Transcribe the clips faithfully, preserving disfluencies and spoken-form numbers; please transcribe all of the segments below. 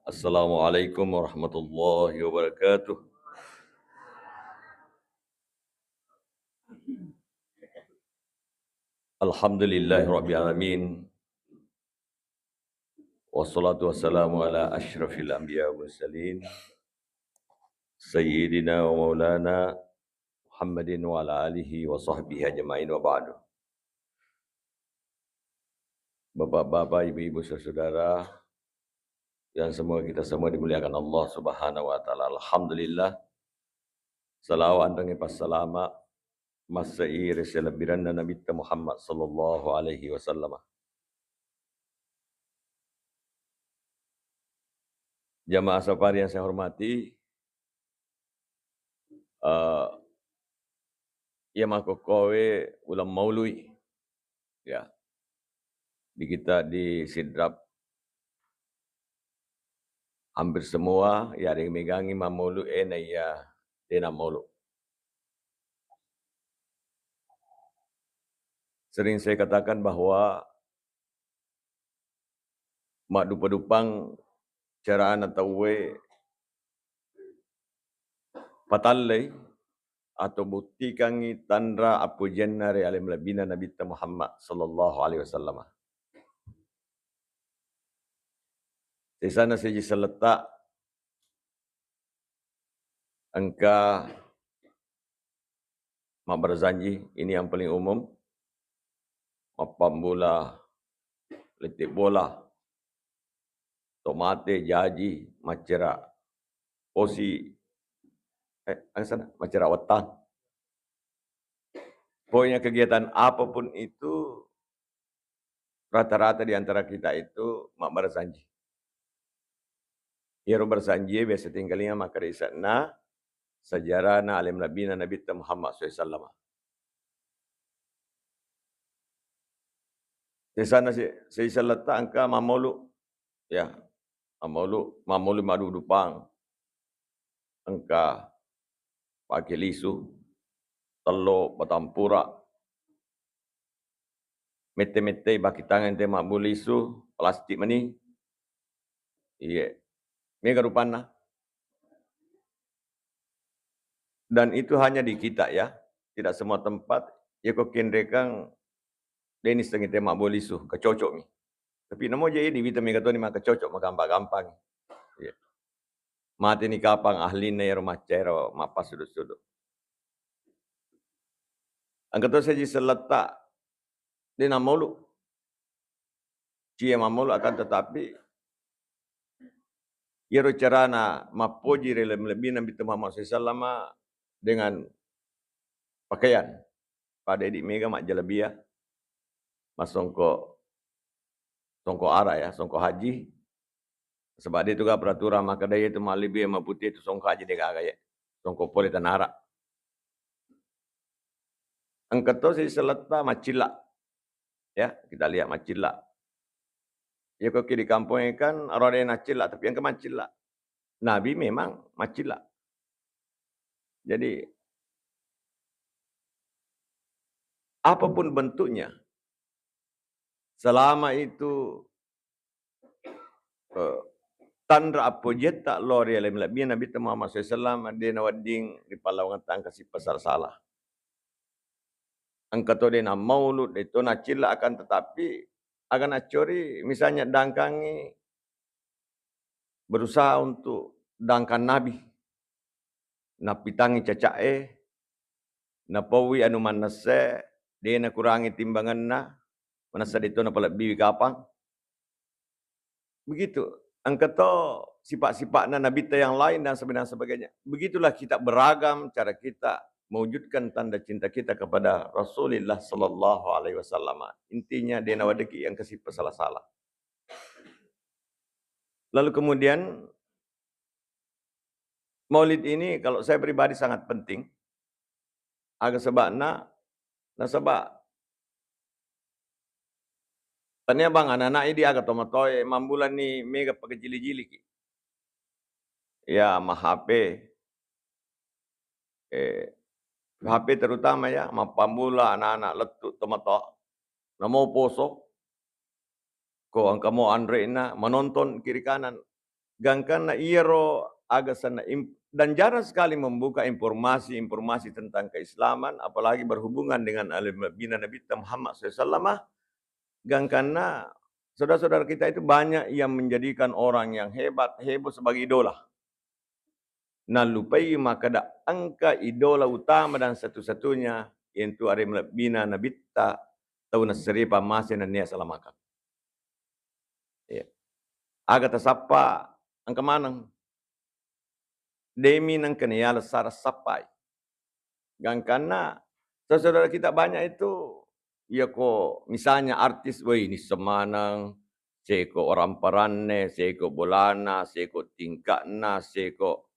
Assalamualaikum warahmatullahi wabarakatuh. Alhamdulillahirabbil alamin. Wassalatu wassalamu ala asyrafil anbiya wal mursalin, sayyidina wa maulana Muhammadin wa ala alihi wa sahbihi ajmain, wa ba'du. Bapak-bapak, ibu-ibu, saudara yang semua kita semua dimuliakan Allah Subhanahu wa taala. Alhamdulillah. Salawat dan passalama massai ri selebbiranna Nabitta Muhammad sallallahu alaihi wasallam. Jamaah safari yang saya hormati, eh, iya makkokkoe uleng maului, ya. Di kita di Sidrap hampir semua ya ada yang megangi mammolu, eh, na iya dena molu. Sering saya katakan bahwa maddupa-dupang carana tauwe patallei atau buktikangi tanra appojianna ri ale malebbina Nabitta Muhammad sallallahu alaihi wasallam. Sesana seji seletta engka mabberjanji, ini yang paling umum, mappambula lettek bola, to mate, jaji, maccera posi, eh, aga sana, maccera wettang. Pokoknya kegiatan apapun itu, rata-rata di antara kita itu mabberjanji. Iyaro berjanji biasa tingkalinga makkeda ise'na sejarahna ale malebbina Nabitta Muhammad sallallahu alaihi wasallam. Sesana se-, seji selletta engka mammolu, ya, mammolu, mammolu maddupa-dupang. Engka pake lisu, tello, batampura, mette-mette bakitangeng te mabbu lisu, plastik mani. Iye. Mega rupanna. Dan itu hanya di kita, ya. Tidak semua tempat. Yako kenrekang denis tengi te mabbu lisu, kecocok mi. Tapi namo je di wita mega toni maka cocok, maka gampang-gampang. Iya. Mate ni kapang ahlinna ero maccaero mappassudu-sudu. Engka to seji selletta de namolu. Cie mamolu, akan tetapi iyaro carana mappoji ri lem-, lebbina Nabitta Muhammad sallallahu alaihi wasallam dengan pakaian. Pada idi mega majjalabia, masongko, songko ara ya, songko haji. Sebab de tu ga peraturan makkeda itu malibbi maputi itu songko haji de gaga ya. Songko pole tanara. Engka to si seletta macilla. Ya, kita lihat macilla. Ya, kok di kampung kan aro de nacilla, tapi engka macilla. Nabi memang macilla. Jadi, apapun bentuknya, selama itu, eh, tanra appojetta lao ri alem lebbi Nabitta Muhammad sallallahu alaihi wasallam, de nawedding ri pallawangetta engka sippa sala-sala. Engka to de nammaulu, de to nacilla, akan tetapi aga naccori, misalnya dangkangi berusaha untuk dangkang Nabi, nappitangi caca'e, napaui anu mannessae, de nakurangi timbangenna, manessa de to napalebbiwi kapang. Begitu. Engka to sifat-sifatna nabitta yang lain dan sebagainya, dan sebagainya. Begitulah kita beragam cara kita mewujudkan tanda cinta kita kepada Rasulullah sallallahu alaihi wasallam. Intinya, de naweddeki engka sippa sala-sala. Lalu kemudian, Maulid ini kalau saya pribadi sangat penting. Aga sebabna? Nasaba tania bang anak-anak idi aga tomatoe mambulanni mega pakajili-jiliki. Ya, ma-H P. Eh, H P terutama ya, mappambula anak-anak lettu tomatoa. Namo poso, ko engka mo anre'na, menonton kiri kanan. Gangkanna iyaro aga senna im-, dan jarang sekali membuka informasi-informasi tentang keislaman, apalagi berhubungan dengan alem lebbina Nabitta Muhammad sallallahu alaihi wasallam. Gangkanna saudara-saudara kita itu banyak yang menjadikan orang yang hebat, heboh sebagai idola. Nallupai makkeda engka idola utama dan satu-satunya, iyantu alem lebbina Nabitta, tau nassere pammase nennia salamakang. Iya. Aga tasappa engka maneng. Demi nengka niyala sara sappai. Gangkanna saudara kita banyak itu, iya ko misalnya artis, woi, nisseng maneng, seko orang peranne, seko bolana, seko tingkatna, seko,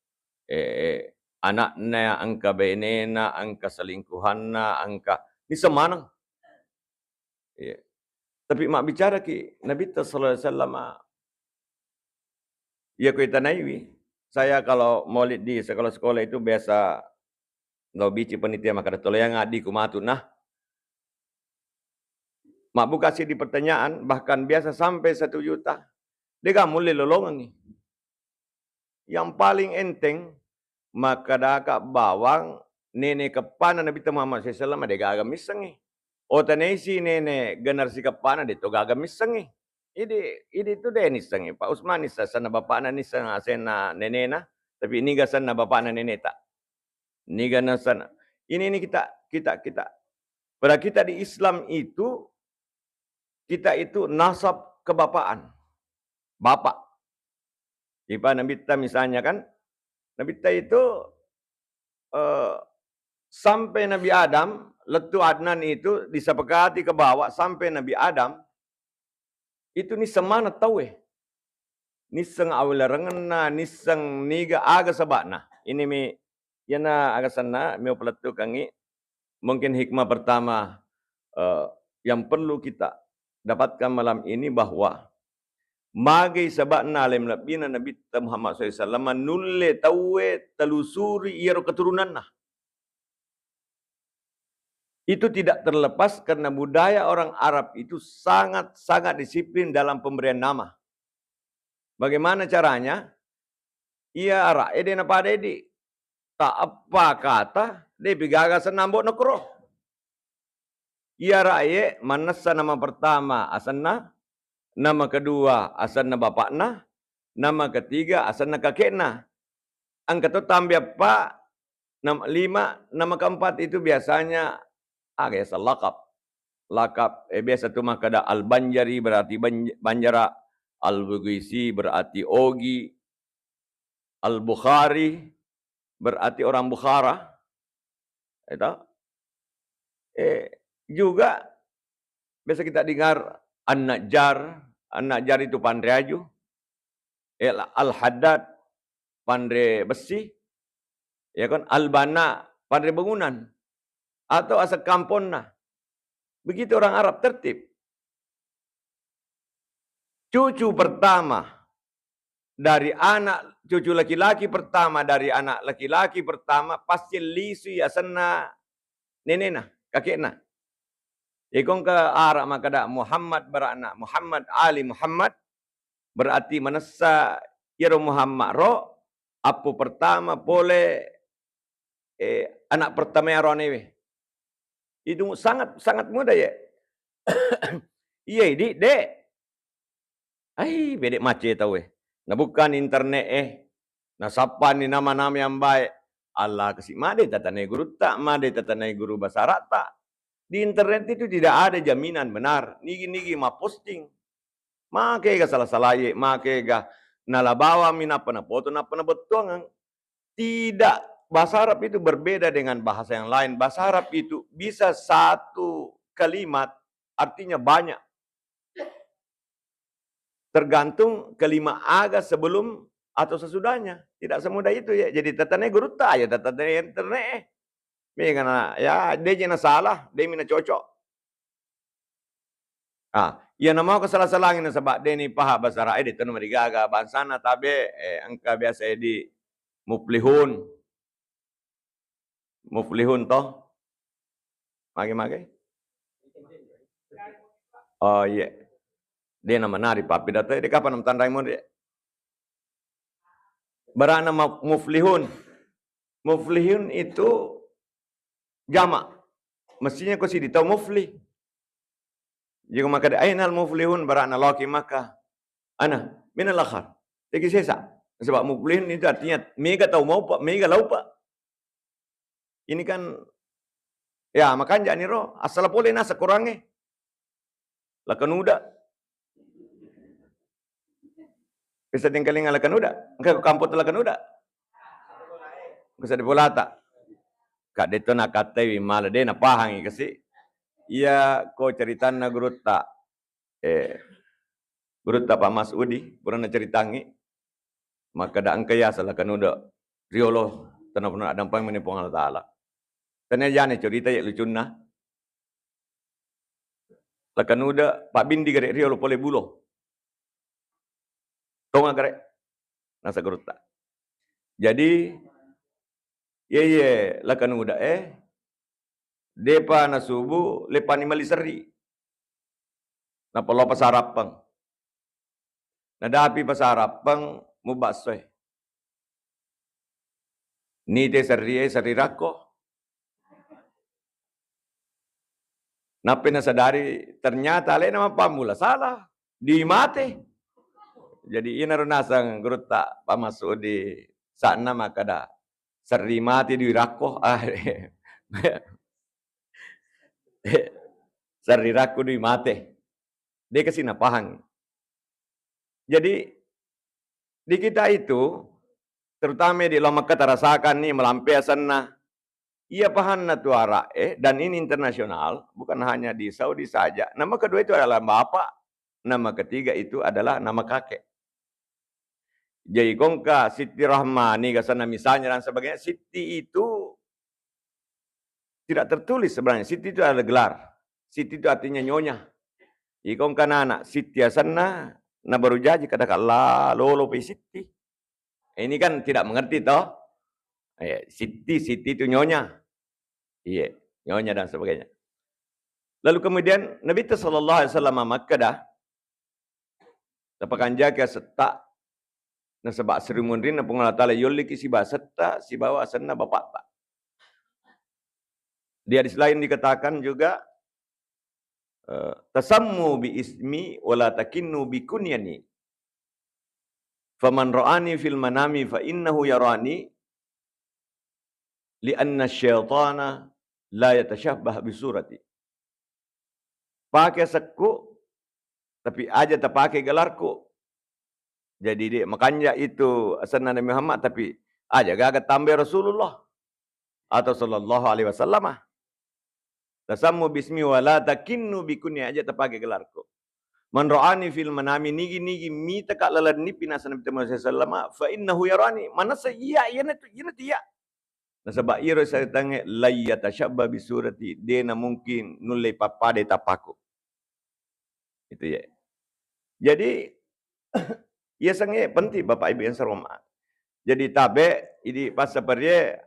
eh, eh, anakna, engka benena, engka selingkuhanna, engka nisseng maneng. Iya. Tapi mabbicara ki Nabitta sallallahu alaihi wasallam, iya ko itanaiwi, saya kalau maulid di sekolah-sekolah itu biasa lo bici penitia makkeda toloyang addiku matu nah. Mabbuka siddi pertanyaan, bahkan biasa sampai satu juta. Dega mulle lolongengi. Yang paling enteng, makkedaka bawang nene keppana Nabitta Muhammad sallallahu alaihi wasallam de gaga missengngi. Otanesi nene generasi keppana de to gaga missengngi. Idi, idi tu de nissengngi. Pak Usman nisseng asenna bapakna, nisseng asenna nenena, tapi niga asenna bapakna neneta. Niga nasenna. Ini, ini kita, kita, kita. Pada kita di Islam itu, kita itu nasab kebapaan. Bapak. Ipa Nabitta misalnya kan, Nabitta itu, eh, sampai Nabi Adam, lettu Adnan itu disepakati ke bawah sampai Nabi Adam, itu nisseng maneng tauwe. Nisseng awelerengenna, nisseng niga aga sebabna. Ini mi, iyana aga senna, mi upalettukengngi. Mungkin hikmah pertama, eh, yang perlu kita dapatkan malam ini bahwa magai sebabna alem lebbina Nabitta Muhammad sallallahu alaihi wasallam nulle tauwe telusuri iyaro keturunanna. Itu tidak terlepas karena budaya orang Arab itu sangat-sangat disiplin dalam pemberian nama. Bagaimana caranya? Iya, ara'e de napada idi. Ta eppa kata, de pi gaga asenna ambo'na kuro. Iya, ara'e mannessa nama pertama asenna, nama kedua asenna bapakna, nama ketiga asenna kakekna. Engka to tambe eppa, nam-, lima, nama keempat itu biasanya aga yaseng lakap. Lakap, eh, biasa tu makkeda Al-Banjari berarti banj-, banjara, Al-Bugisi berarti ogi, Al-Bukhari berarti orang Bukhara. Itu. Eh, juga biasa kita dengar An-Najjar, An-Najjar itu panre aju. Eh, Al-Haddad, panre besi. Ya kan? Al-Banna, panre bangunan. Atau aseng kamponna. Begitu orang Arab tertib. Cucu pertama dari anak, cucu laki-laki pertama dari anak laki-laki pertama pasti lisui asenna nenena, kakekna. Iko engka ara makkeda Muhammad berakna Muhammad Ali Muhammad, berarti manessa iyaro Muhammad ro appo pertama pole, eh, anak pertama iyaro anewe. Itu sangat, sangat mudah ya. Iya, idi, Dek. Ai, bede macce tauwe. Nabukkani internet e. Nasappani nama-nama yang baik. Allah kasi made tatanai gurutta, made tatanai guru basarata. Di internet itu tidak ada jaminan benar. Nigi-nigi ma posting. Makega sala-salaye, makega nala bawammi nappa napoto nappa nabettuangeng. Tidak, bahasa Arab itu berbeda dengan bahasa yang lain. Bahasa Arab itu bisa satu kalimat artinya banyak. Tergantung kalimat aga sebelum atau sesudahnya. Tidak semudah itu ya. Jadi tatanai gurutta ya, tatanai internet e. Mega na, ya, de je na salah, de mi na cocok. Ah, iya na mau kesala-salangi nasaba de ni paha basara e, de tanu marigaga bangsana tabe, eh, engka biasa e di muflihun. Muflihun to? Mage-mage? Oh, iya. De na menari papi data de kapan tanrai mo de. Barana ma-, muflihun. Muflihun itu jamak. Mestinya ko sidi tau muflih. Jika makkeda ainal muflihun, barana loki maka ana minal akhar. Tegi sesa. Sebab muflihun itu artinya mega tau maupa, mega laupa. Ini kan, ya, makanja niro, asala pole nasa korangnge. Lakanuda. Bisa tingkalinga lakanuda? Engka ko kampot lakanuda? Engka seddi bolata. Kak, de to nakattai wi mala, de napahangi kasi. Iya ko ceritanna gurutta. Eh, gurutta Pak Masudi, pura naceritangi, makkeda engka yaseng lakanuda riolo, tenna pernah adampang meni Puang Allah Ta'ala. Tania jane cerita ya lucunna. Lakanuda Pak Bindi gare riolo pole bulo. Tonga gare. Nasa gurutta. Jadi, ye, ye, lakanuda, eh. Depa nasubu, lepani mali serri. Nappa lao pasarappeng. Nadapi pasarappeng, mubassoe. Nite serrie, serri rakko. Nappa nasadari, ternyata alena mappammula salah. Di mate. Jadi, inaro naseng gurutta Pak Masudi, sa'na makkeda, serri mate dui rakko. Ah, serri rakko dui mate. De kasi napahang. Jadi, di kita itu, terutama di lao Mekka tarasakanni malampe asenna. Iya pahanna tu ara'e, dan ini internasional, bukan hanya di Saudi saja. Nama kedua itu adalah bapak, nama ketiga itu adalah nama kakek. Jadi kongka Siti Rahmani, gasanna misalnya dan sebagainya, Siti itu tidak tertulis sebenarnya. Siti itu adalah gelar. Siti itu artinya nyonya. Iko engka anak Siti asenna, na baru jaji kada kala lolo pi Siti. Ini kan tidak mengerti toh. Eh, Siti, Siti itu nyonya. Iya, nyonya dan sebagainya. Lalu kemudian Nabi sallallahu alaihi wasallam makkeda, tapakanjaki asetta, nasaba serimunrinna Puang Allah Ta'ala yolliki sibawa asetta, sibawa asenna bapakta. Di hadis lain dikatakan juga, eh, "Tasammu bi ismi wa la takinnu bi kunyani. Faman ra'ani fil manami fa innahu yarani, li anna syaitana la yatasyabbah bi surati." Pake asekku, tapi aja tapake gelarku. Jadi, de makanja itu asenna Nabi Muhammad, tapi aja gaga tambai Rasulullah atau sallallahu alaihi wasallama. Tasammu bismi wa la takinnu bi kunyati, aja tapake gelarku. Man ra'ani fil manami, nigi-nigi mitaka lalenni pinasana Nabi Muhammad sallallahu alaihi wasallama, fa innahu yarani, manessa iya, iyanatu, iyanatu iya. Nasaba iyaro saitangnge, la yatasyabbah bi surati, de na mungkin nulle pappada tappaku. Itu ya. Jadi, iya sangnge penting Bapak Ibu yang saya hormati. Jadi tabe, idi passaparie,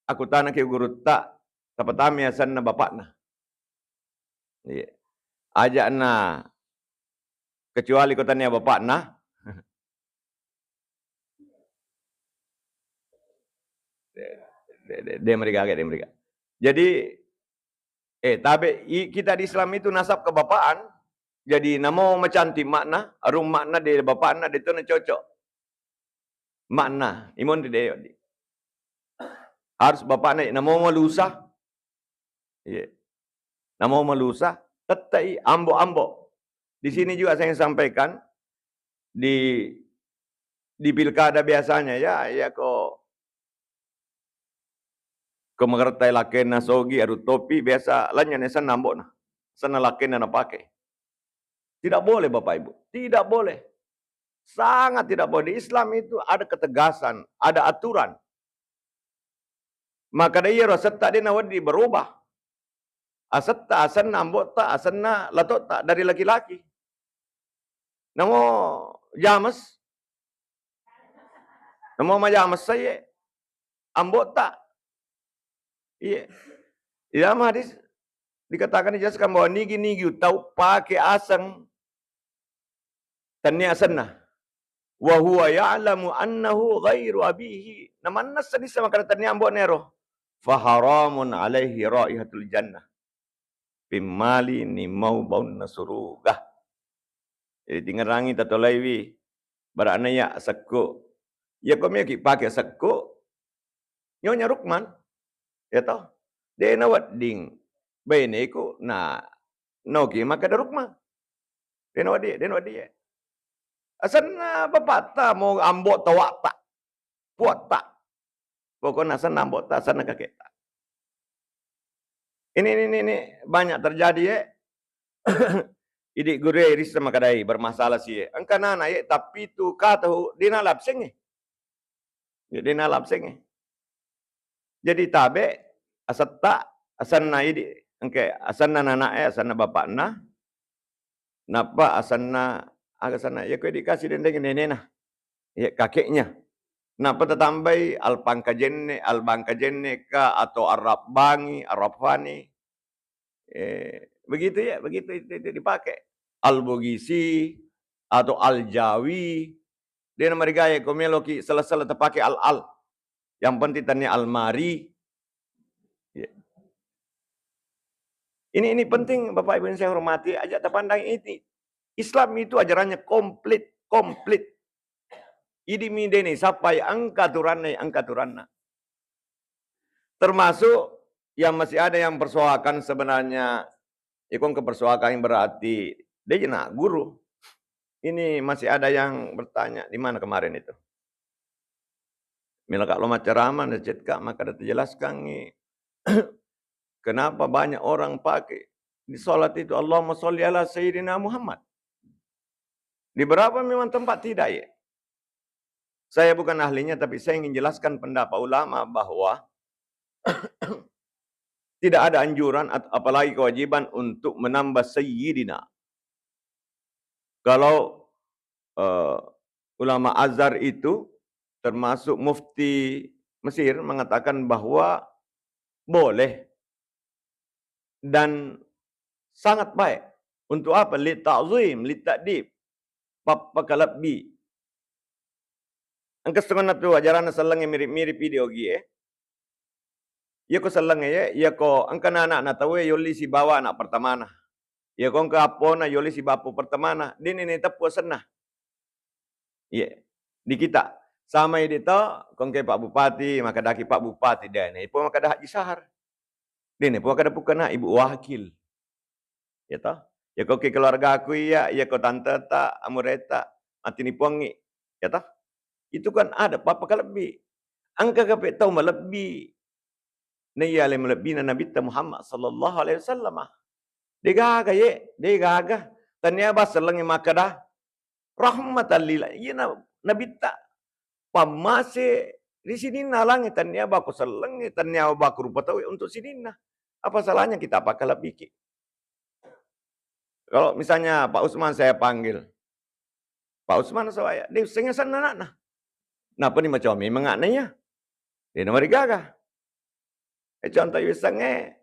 aku tanaki gurutta, tapatami asenna bapakna. Iya. Aja na, kecuali ko tania bapakna. De, de, de, de meriga, de meriga. Jadi, eh, tabe, i, kita di Islam itu nasab kebapaan. Jadi, namo macantik makna, arung makna de bapakna, de to na cocok. Makna, imon de, de, harus bapakna, namo malusa. Iya. Namo malusa, tettai ambo-ambo. Di sini juga saya ingin sampaikan, di, di pilkada biasanya, ya, ya ko, ko magertai lakenna sogi, aru topi, biasa lanynya ne senna ambona. Senna lakenna napake. Tidak boleh, Bapak Ibu. Tidak boleh. Sangat tidak boleh. Di Islam itu ada ketegasan, ada aturan. Maka dari iyaro asetta de nawedding berubah. Asetta, asenna ambotta, asenna latotta dari laki-laki. Namo James. Namo ma James saye. Ambotta. Iya. Di dalam hadis dikatakan, dijelaskan bahwa nigi-nigi tau pake aseng tennia asenna. Wa huwa ya'lamu annahu ghairu abihi. Namannessa nisseng makkeda tennia ambo'na ero. Fa haramun alaihi raihatul jannah. Pemmalini mau baunna suruga. Jadi tingerangi tatolaiwi, bara'na iya sekku. Iya ko meki pake sekku, nyonya Rukman. Ya toh? De' nawedding baineku na noki makkeda Rukman. De' nawedding, de' nawedding. Asenna bapatta mo ambo' tawa'ta. Puatta. Pokokna asenna ambo'ta, asenna kaketta. Ini, ini, ini, ini banyak terjadi, ya. Idi guru e rissa makadai bermasalah si, ya. Engka nana, ya, tapi tu kata hu, dina labseng, ya. Ya, dina labseng, ya. Jadi tabe, asetta, asenna idi, engke, asenna nana, ya, asenna bapakna, Nappa asenna, aga asenna, iya ko dikasi dendeng nenena, iya kakeknya. Nappa tatambai Al Pangkajenne, Al Bangkajenne ka, atau Al Rabbangi, Al Rabbani. Eh, begitu ya, begitu itu, itu dipakai. Al Bugisi atau Al Jawi. Dia nama digawe ko meloki sela-sela terpakai al-al. Yang penting tania almari. Ya. Ini, ini penting, Bapak Ibu yang saya hormati, aja terpandang ini. Islam itu ajarannya komplit, komplit. Idi mi deni, siapa yang angka aturanna, angka aturanna. Termasuk yang masih ada yang persoalkan sebenarnya, ikon kepersoalkan berarti dia jenak guru. Ini masih ada yang bertanya, di mana kemarin itu? Mila ka lo maccarama, na chat ka, maka ada terjelaskan, kenapa banyak orang pakai di salat itu, "Allahumma sholli ala Sayyidina Muhammad." Di beberapa memang tempat tidak, ya. Saya bukan ahlinya, tapi saya ingin jelaskan pendapat ulama bahwa tidak ada anjuran at-, apalagi kewajiban untuk menambah Sayyidina. Kalau, eh, ulama Azhar itu, termasuk mufti Mesir, mengatakan bahwa boleh dan sangat baik. Untuk apa? Li ta'zim, li ta'dib. Pappakalebbi. Engka setengahna tu ajaranna sellengnge mirip-mirip video gie. Iya ko sellengnge ye, iya ko engka na anak-anak tauwe yolli sibawa anak pertamana. Iya ko engka appona yolli sibawa appo pertamana. Dini ni teppu asenna. Iya. Di kita. Sama idi to, ko engka Pak Bupati, makkedaki Pak Bupati, de' ni po makkeda Haji Sahar. De' ni po makkeda pukana Ibu Wakil. Ya toh? Ya ko ki keluargaku iya, ya ko tanteta, amureta, mattini puangngi. Ya toh? Itu kan ada pappakalebbi. Engka kape tau malebbi. Na iya le malebbina Nabitta Muhammad sallallahu alaihi wasallam. Degaga ye, degaga. Tania ba sellengnge makkeda rahmatan lil, iya na-, Nabitta pammase ri sininna alangnge, tania ba ko sellengnge, tania ba ko rupa tauwe untuk sininna. Apa salahnya kita pakkalebbiki? Kalau misalnya Pak Usman saya panggil, Pak Usman, sawaya, de' ussengnge asenna anakna. Napani macawa memang anakna iya. De' namarigaga. Eh, contoh wissengnge,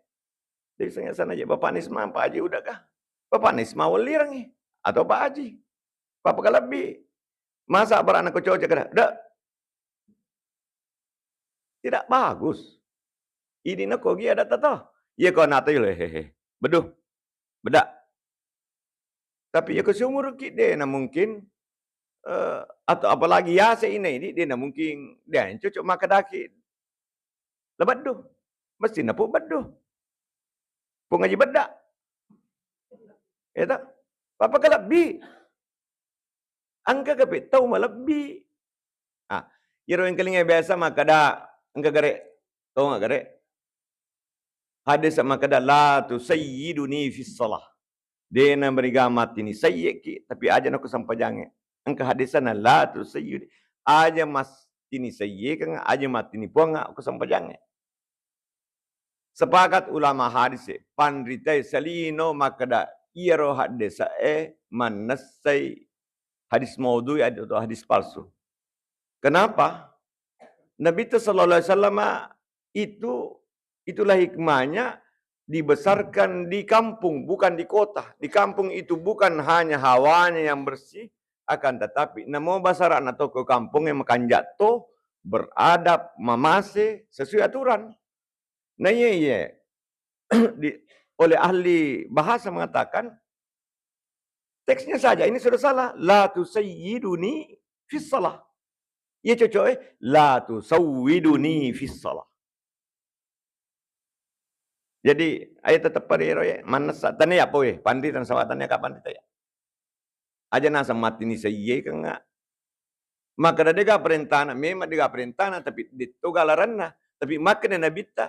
de' ussengnge asenna je Bapak Nisma, Pak Haji Uda kah? Bapak Nisma wellirengngi atau Pak Haji. Pappakalebbi. Masa barana ko coca kada? De'. Tidak bagus. Ini na ko gia ada tata. Iya ko anakta, hehehe. Beduh. Beda. Tapi iya ko seumuruki de' na mungkin, eh, atau apalagi yase ina ini de' na mungkin de' cocok makkedaki. Lebeddu. Mesti napu beddu. Pung Haji Bedda. Ya toh? Pappakalebbi. Engka kape tau malebbi. Ah, iyaro engkalinga biasa makkeda, engka gare, tonga gare. Hadis makkeda, "La tusayyiduni fis shalah." De' namariga mattini sayyeki, tapi aja nako sempajangnge. Engka hadisna, "La tusayyid." Aja mattini sayyekeng, aja mattini puang ko sempajangnge. Sepakat ulama hadis e, panritae salino makkeda iyaro hadis e mannessai hadis maudhu atau hadis palsu. Kenapa? Nabi sallallahu alaihi wasallam itu, itulah hikmahnya dibesarkan di kampung, bukan di kota. Di kampung itu bukan hanya hawanya yang bersih, akan tetapi namo basara'na to ko kampongnge makanja' to, beradab, mamase, sesuai aturan. Nah, iya, iya. Di, oleh ahli bahasa mengatakan, teksnya saja ini sudah salah. "La tusayyiduni fis shalah." Iya cocok, eh, "La tusawwiduni fis shalah." Jadi, ayo tetep pada ero ya, manessa tania apa weh, panrita nasaba tania ka panrita ya. Aja naseng mattini sayyidikeng. Makkeda de'ga parentana, memang de'ga parentana, tapi de'to galaranna. Tapi makkeda Nabitta,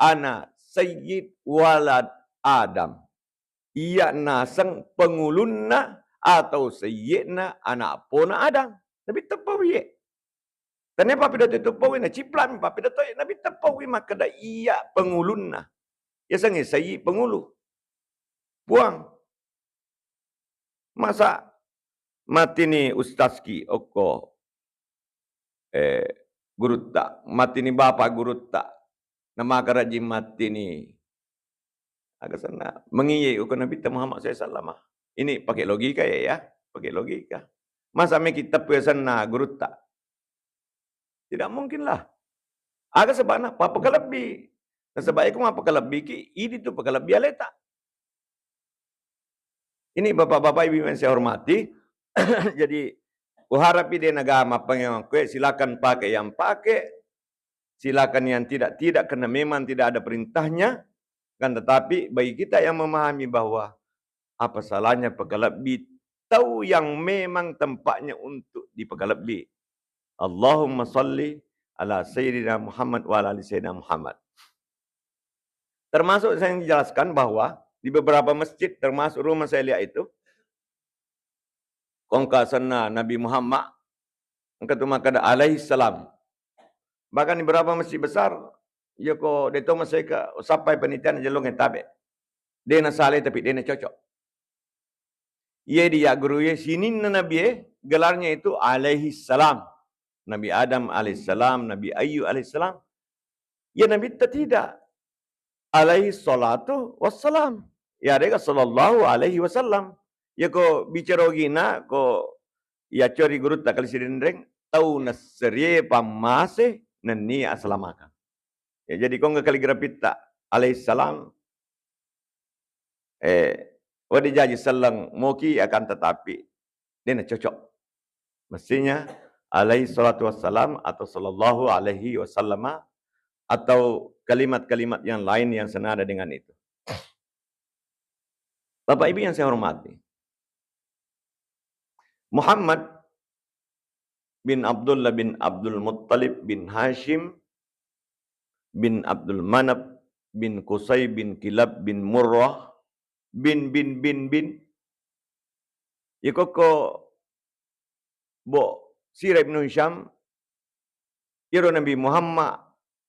"Ana sayyid walad Adam." Iya naseng pengulunna atau sayyidna anak pona Adam. Nabitta pawiye. Tania pappidato itu pawi, naciplami pappidato, Nabitta pawi makkeda iya pengulunna. Yasengnge sayyid pengulu. Puang, masa mattini ustazki okko, eh, gurutta, mattini bapak gurutta, namaka rajin mattini, aga senna, mengiye okko Nabitta Muhammad sallallahu alaihi wasallam. Ini pakai logika ya, ya, pakai logika. Masa meki teppu yasenna gurutta? Tidak mungkin lah. Aga sebabna? Pappakalebbi. Nasaba iko mappakalebbiki, idi tu pakalebbi aleta. Ini bapak-bapak, ibu yang saya hormati, jadi kuharap ide naga mappangewang kue, silakan pakai yang pakai, silakan yang tidak, tidak, karena memang tidak ada perintahnya. Kan tetapi bagi kita yang memahami bahwa apa salahnya pakalebbi tau yang memang tempatnya untuk dipakalebbi. Allahumma salli ala Sayyidina Muhammad wa ala ali Sayyidina Muhammad. Termasuk saya jelaskan bahwa di beberapa masjid, termasuk rumah saya lihat itu, kongka senna Nabi Muhammad, engka tu makkeda alaihi salam. Bahkan di beberapa masjid besar, iya ko de'to maseka, sappai panitia na jellongnge tabe. De' nasalai, tapi de' nacocok. Iya di ya guru ya, sininna Nabi e, gelarnya itu alaihi salam. Nabi Adam alaihi salam, Nabi Ayub alaihi salam. Ya Nabitta tidak. Alaihi salatu wassalam. Ya, de'ga sallallahu alaihi wasallam. Ya ko bicara ogina, ko ya cori gurutta kali sidenreng, tau nasserie pammase nennia asalamakang. Ya, jadi ko engka kaligrafitta alaihi salam, eh, wedding jaji selleng moki, akan tetapi de' nacocok. Mestinya alaihi salatu wassalam atau sallallahu alaihi wasallama atau kalimat-kalimat yang lain yang senada dengan itu. Bapak Ibu yang saya hormati, Muhammad bin Abdullah bin Abdul Muttalib bin Hashim bin Abdul Manaf bin Qusay bin Kilab bin Murrah bin, bin, bin, bin. Iko ko bo sira Ibnu Hisham, iro Nabi Muhammad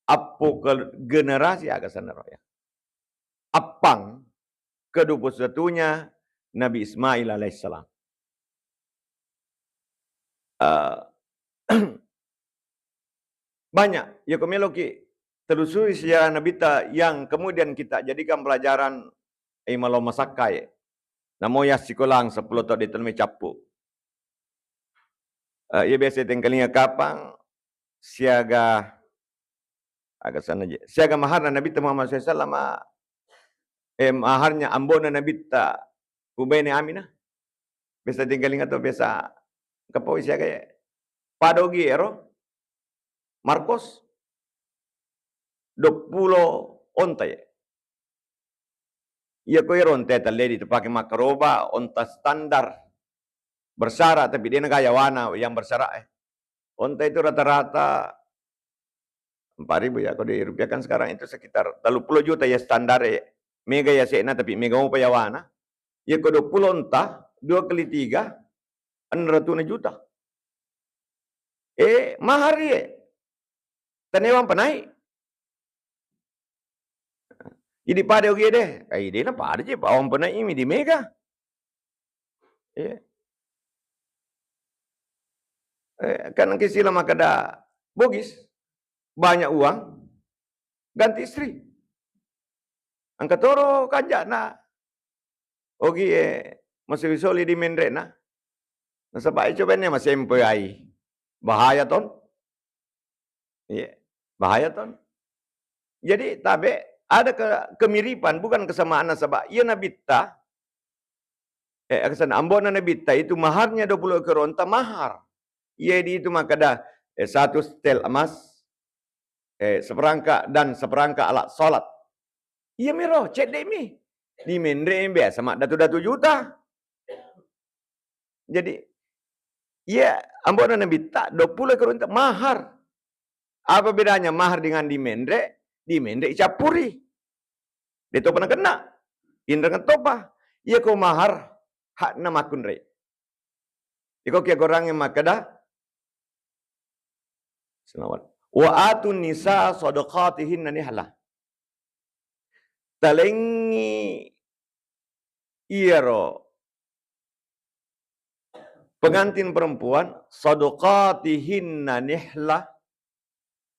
appo ke generasi aga sanaro ya. Appang kedua puluh satunya Nabi Ismail alaihissalam. Eh, banyak, ya, ko meloki telusuri sejarah Nabitta yang kemudian kita jadikan pelajaran, eh, malo masakkai. Namo ya sikolang sepuluh tahun di telmi cappu. Eh, iya biasa tengkalinga kapang siaga aga sana je. Siaga maharna Nabitta Muhammad sallallahu alaihi wasallam, eh, maharnya ambona Nabitta Ubaini Aminah. Biasa tengkalinga to, biasa kapau siaga ya. Pada ogi ero Markos dua puluh onta ya. Iya ko ero onta telle ditepake makkaroba, onta standar. Bersara, tapi de' naga yawana yang bersara, eh. Onta itu rata-rata empat ribu ya, kalau dirupiahkan sekarang itu sekitar tellu puluh juta ya standar, eh. Mega ya sena, tapi mega mopa yawana. Ya ko dua puluh onta, dua kali tiga, enam ratus juta. Eh, mahar ye. Tanewang panai. Idi pada ogi de. Ai de na pada je, bawang panai mi di mega. Iya. Eh, kan engka istilah makkeda Bugis, banyak uang, ganti istri. Engka toro kanjana. Ogi e, masih soli di menrena. Nasaba coba ini masempoi ai. Bahaya ton. Iya, bahaya ton. Jadi tabe ada ke, kemiripan, bukan kesamaan, nasaba iya nabitta, eh, kesana, ambona nabitta itu maharnya dua puluh ekor onta mahar. Iya di itu makkeda, eh, satu setel emas, eh, seperangkat dan seperangkat alat sholat. Iya miro, cedde mi. Di menre biasa mak datu-datu juta. Jadi, iya, ambona nabitta dua puluh ekor onta mahar. Apa bedanya mahar dengan di menre? Di menre icappuri. De topa nakenna. Inreng topa. Iya ko mahar hakna makkunrai. Iko kia gorangnge makkeda, selawat. Wa atun nisa sadaqatihinna nihla. Talengngi iyaro pengantin perempuan sadaqatihinna nihla,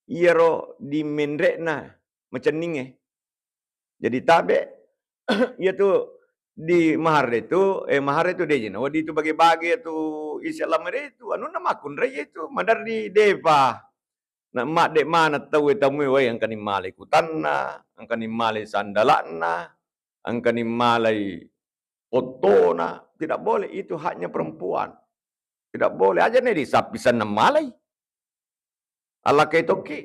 iyaro di menre'na macenningnge. Jadi tabe, iya tu di mahar itu, eh, mahar itu de jena wedding tu bage-bage tu isi lamere itu, anunna makkunrai itu, maderri depa. Na madde maneng tauwe tamue, wai engkani malai kutanna, engkani malai sandala'na, engkani malai ottona, tidak boleh, itu haknya perempuan. Tidak boleh, aja nih disappi senna malai. Allakkai tokki.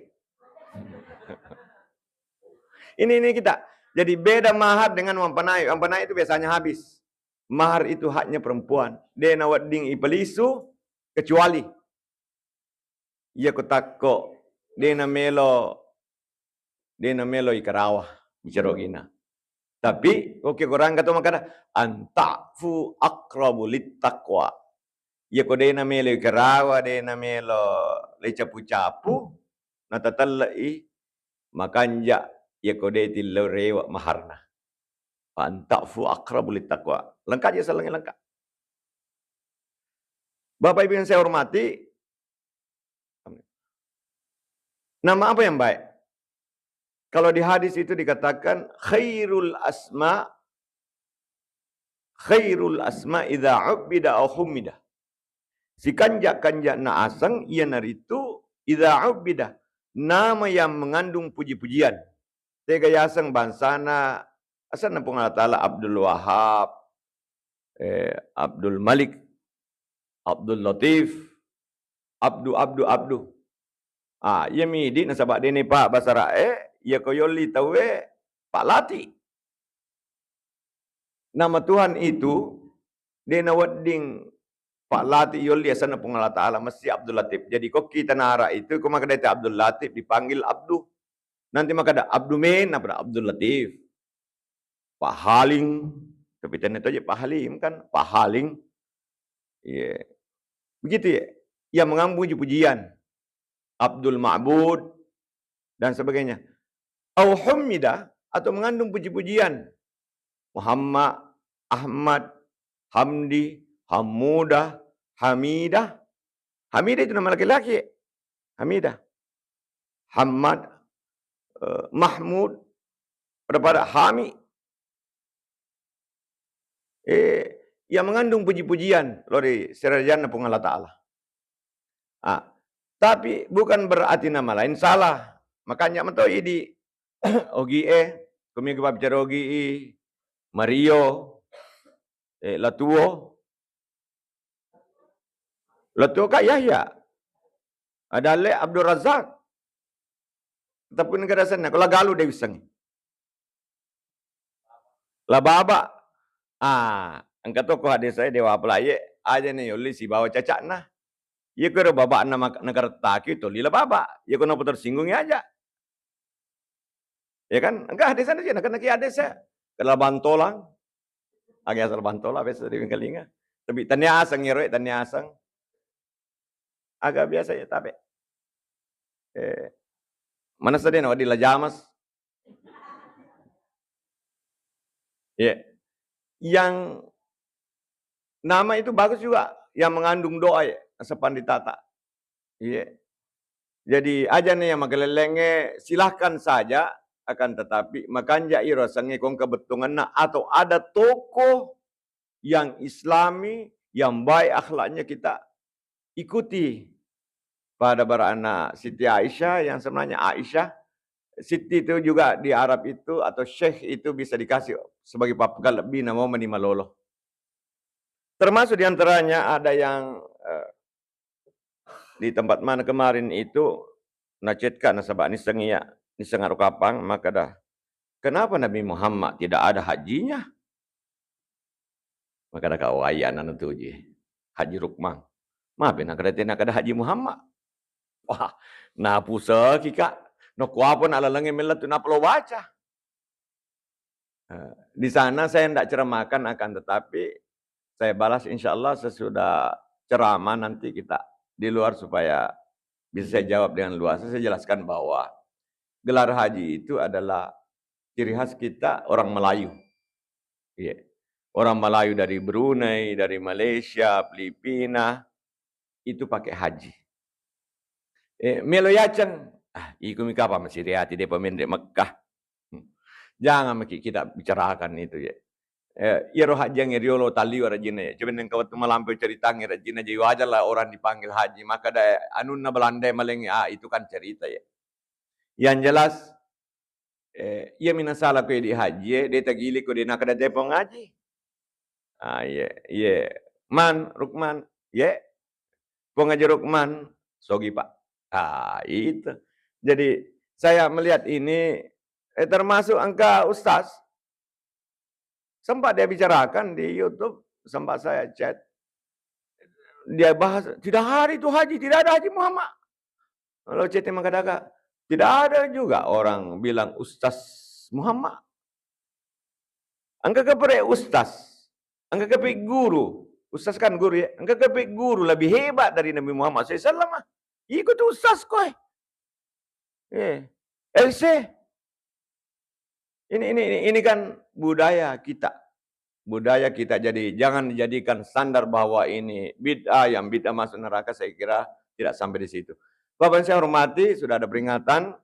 Ini, ini kita. Jadi beda mahar dengan uang panai. Uang panai itu biasanya habis. Mahar itu haknya perempuan. De nawedding ipalisu kecuali iya ko takko de namelo, de namelo ikarawa bicara ogina. Tapi oke, korang kata makkada, anta'fu aqrabu littaqwa. Iya ko de namelo ikarawa, de namelo le capu-capu, natatellei makanja iya ko de tillau rewa maharna. Anta'fu aqrabu littaqwa. Lengkap ya, salangnya lengkap. Bapak Ibu yang saya hormati, nama apa yang baik? Kalau di hadis itu dikatakan khairul asma, khairul asma idza ubbida au hummida. Sikanja-kanjana aseng iyanaritu idza ubbida, nama yang mengandung puji-pujian. Tega yaseng bangsana, asenna Puang Allah Taala Abdul Wahab, eh, Abdul Malik, Abdul Latif, Abdu, Abdu, Abdu. Ah, iya midi nasaba dene pa basara e, iya ko yolli tauwe Pak Lati. Nama Tuhan itu de nawedding Pak Lati yolli asenna Puang Allah Taala, mesti Abdul Latif. Jadi ko kita nara itu, ko makkeda Abdul Latif dipanggil Abdu. Nanti makkeda Abdu men, apa Abdul Latif. Pak Haling, tapi tanya aja Pak Halim kan, Pak Haling. Iya. Begitu ya. Yang mengandung puji-pujian. Abdul Ma'bud dan sebagainya. Au hummida, atau mengandung puji-pujian. Muhammad, Ahmad, Hamdi, Hamuda, Hamida. Hamida itu nama laki-laki. Hamida. Hamad, eh, Mahmud, pada-pada Hami. Eh, yang mengandung puji-pujian lao ri serajanna Puang Allah Taala. Ah, tapi bukan berarti nama lain salah. Makanya metoi di Ogi e, kumi ki pabbicara Ogi i, Mario, eh, Latuo, Latuo ka Yahya. Ada le Abdul Razak. Tapi negara sana, kalau galu de wissengngi. La baba. Ah, engka to ko hadis saya dewa pelaye, aja ne yolli sibawa cacakna. Iya ko ero babakna mak-, nakarettaki tolli la baba. Iya ko napa tersinggungi aja. Ya kan? Engka hadis sana sih, nakena ki hadis ya. Kena bantolang. Aga asal bantolang biasa di Bengkalinga. Tapi tania aseng ero, tania aseng. Aga biasa ya tabe. Eh, mana sedih na wadi la jamas. Iya. Yang nama itu bagus juga, yang mengandung doa ya, sepanditata. Iya. Jadi aja nih yang magelelenge, silahkan saja, akan tetapi makanja iro asengnge kong kebettunganna atau ada tokoh yang islami, yang baik akhlaknya kita ikuti. Pada beranak Siti Aisyah, yang sebenarnya Aisyah, Siti itu juga di Arab itu, atau Syekh itu bisa dikasih sebagai papga lebih namo meni malolo. Termasuk diantaranya ada yang eh, di tempat mana kemarin itu, nacetka nasaba niseng iya, niseng aro kapang, maka dah, "Kenapa Nabi Muhammad tidak ada hajinya?" Maka dah kawai anak tuji, Haji Rukman. Mabe nakada tena kada Haji Muhammad. Wah, napuseki, Kak. Nokuapa na lalengnge mella tu napelo baca. Eh, di sana saya ndak ceramahkan, akan tetapi saya balas insya Allah sesudah ceramah nanti kita di luar supaya bisa saya jawab dengan luas. Saya jelaskan bahwa gelar haji itu adalah ciri khas kita orang Melayu. Iya. Orang Melayu dari Brunei, dari Malaysia, Filipina, itu pakai haji. Eh, melo yaceng, ah, iko mi kapang masiri ati de pamenre Mekkah. Hmm. Jangan maki kita bicarakan itu ya. Eh, iyaro haji yang riolo taliwa rajinna ya. Coba nengka waktu malampe ceritangi rajinna, jadi wajar lah orang dipanggil haji. Maka da anunna Belanda malengi, ah, itu kan cerita ya. Yang jelas, eh, iya mina salah ko di haji, eh, de tagili ko de nakada telepon haji. Ah, iya, iya. Man, Rukman, ye. Pong Haji Rukman, sogi, Pak. Ah, itu. Jadi, saya melihat ini, eh, termasuk engka Ustaz, sempat dia bicarakan di YouTube, sempat saya chat. Dia bahas, "Tidak ada itu haji, tidak ada Haji Muhammad." Lalu chat mengatakan, "Tidak ada juga orang bilang Ustaz Muhammad." Engka kepere ustaz, engka kepe guru, ustaz kan guru ya, engka kepe guru lebih hebat dari Nabi Muhammad sallallahu alaihi wasallam. Iko tu ustaz koe. Eh, L C. Ini, ini, ini, ini kan budaya kita. Budaya kita, jadi jangan dijadikan standar bahwa ini bid'ah, yang bid'ah masuk neraka, saya kira tidak sampai di situ. Bapak yang saya hormati, sudah ada peringatan,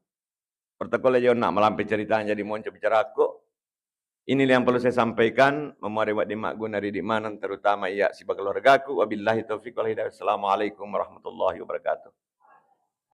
protokol aja nak malampe ceritanya jadi monco bicaraku. Inilah yang perlu saya sampaikan, memuari wedding magguna ri di maneng, terutama iya siba keluargaku. Wabillahi taufiq wal hidayah. Assalamualaikum warahmatullahi wabarakatuh.